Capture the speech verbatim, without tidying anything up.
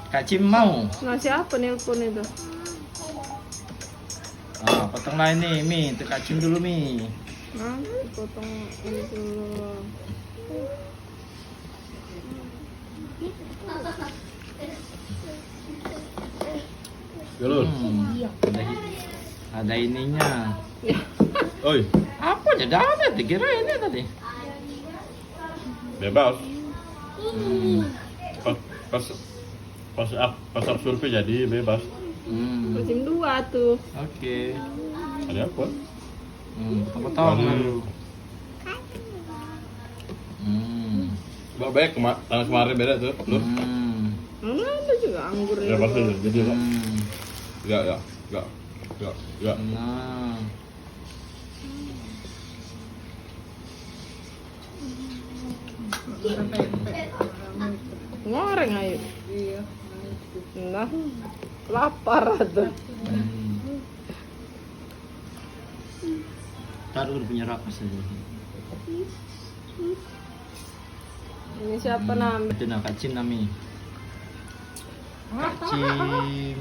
Kak Cim mau. Nah, siapa nelpon itu? Ah, potong lah ini, Mi. Untuk Kak Cim dulu, Mi. Nah, potong ini dulu. Dulu. Hmm, ada, ada ininya. Oi. Apa aja dah ada, dikira ini tadi. Bebas. Hmm. Pas, pas, pas, ap- pas absurd jadi bebas. Hmm. Musim dua tuh. Oke. Ada apa? Hmm, potong-potong. Baru. Hmm. Baik, kema- tahun kemarin beda tuh, lu. Hmm. Mana ada juga anggur. Ya, pasti jadi, Pak. Hmm. Ya, ya, ya, ya, ya. Nah. Ngoreng ayo. Iya. Nah, lapar tuh. Hmm. Taruh punya rapas aja. Ini siapa, hmm, nama? Itu nah, Kak Cim nami. Kak Cim.